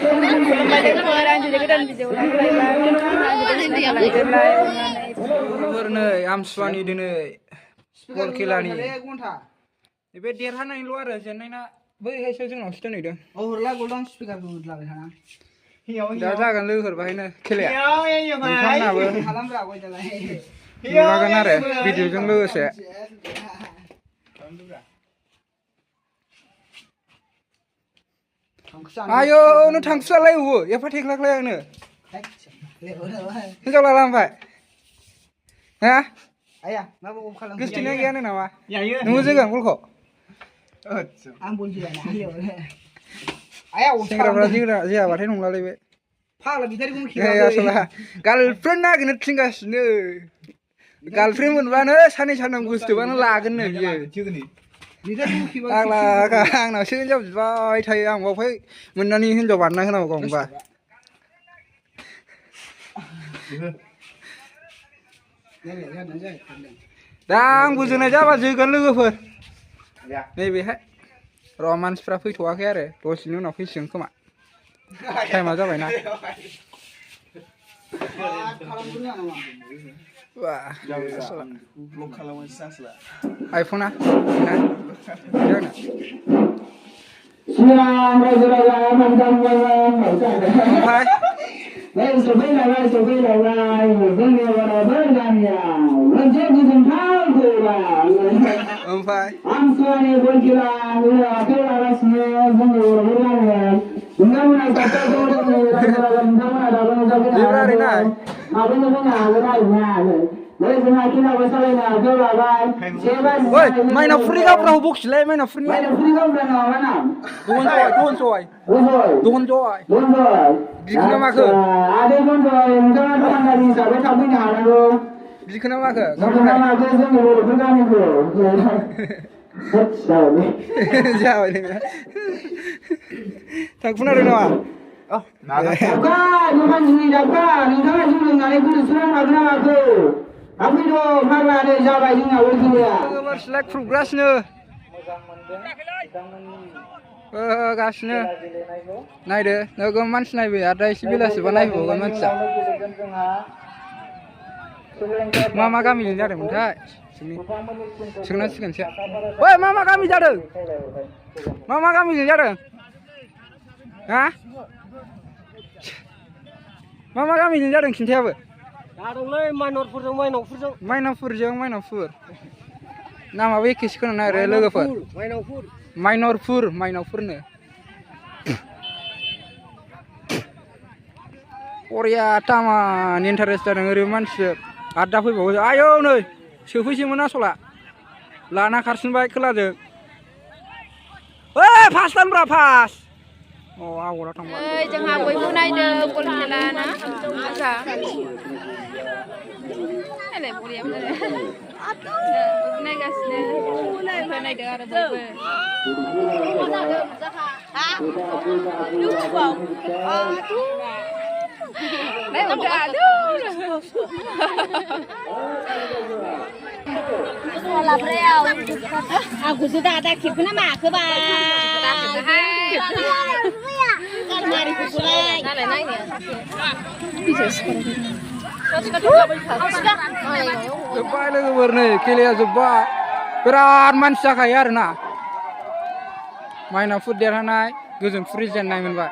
खुलुमबाय आं jadi गोदान भिडिअ नै आमसुवानि दिनै बल खेलानि बे देरहानायल' आरो जेननायना बैहायसो जोंनावसो दोनहैदों दा जागोन लोगोफोर बाहायनो खेलाया नोंथांमोनहाबो नुलांगोन आरो भिडिअजों लोगोसे आयौ नों थांखुसालाय अबो एफा थेख्लाख्लाय आंनो हिनजाव लाला ओमफ्राय हा गोसथोनाया गैयानो नामा नोंबो जोगोन बलखौ सेंग्राफ्रा जोआबाथाय नंलालै बे गार्लफ्रेन्ड नागिरनो थिनगासिनो गार्लफ्रेन्ड मोनबानो साननै सानथाम गोसोथोबानो लागोननो बियो आंनावसो हिनजाव बिबाय थायो आं बावहाय मोननानै हिनजाव बानायना होनांगौ गावनोबा दा आंबो जोनाय जाबा जोगोन लोगोफोर नैबेहाय र' मानसिफ्रा फैथ'वाखै आरो दसेनि उनाव फैसिगोन खोमा टाइमा जाबायना आइफना ओमफ्राय माइनाव फुरनि गावफ्राव बखिलाय माइनाव फुरनि दहन जय बिखोना माखो बिखोना माखो जाबाय नोंना थांखुनादों नामा मानसिलाय खुरगासिनो गासिनो नायदो नोगोर मानसि नायबाय आरो दा एसे बेलासिबा नायबावगोन मानसिया मा गामिजों जादोंमोनथाय सोंनांसिगोनसो ओइ मा गामि जादों मा गामिजों जादों हा मा गामिजों जादों खिन्थायाबो जादोंलै माइनावफुर नामाबो एखेसो खोनानो नागिरो लोगोफोर माइनरफुरनो बरिया तामान इन्टारेस्ट जादों ओरैबो मानसि आरो दा फैबावो आयौ नै सोफैसोमोन आसला लाना खारसिनबाय खोलाजों ओइ फास दानब्रा फास आगरा थांबाय जोंहा बयबो नायदों बल खेला ना आसा नायगासिनो नायदों आरो आंखौसो दा खेबखोना माखोबा जोब्बाय लोगोफोर नै खेलाया जोब्बाय बिराद मानसि जाखायो आरोना माइनावफुर देरहानाय गोजोनफुरि जेननाय मोनबाय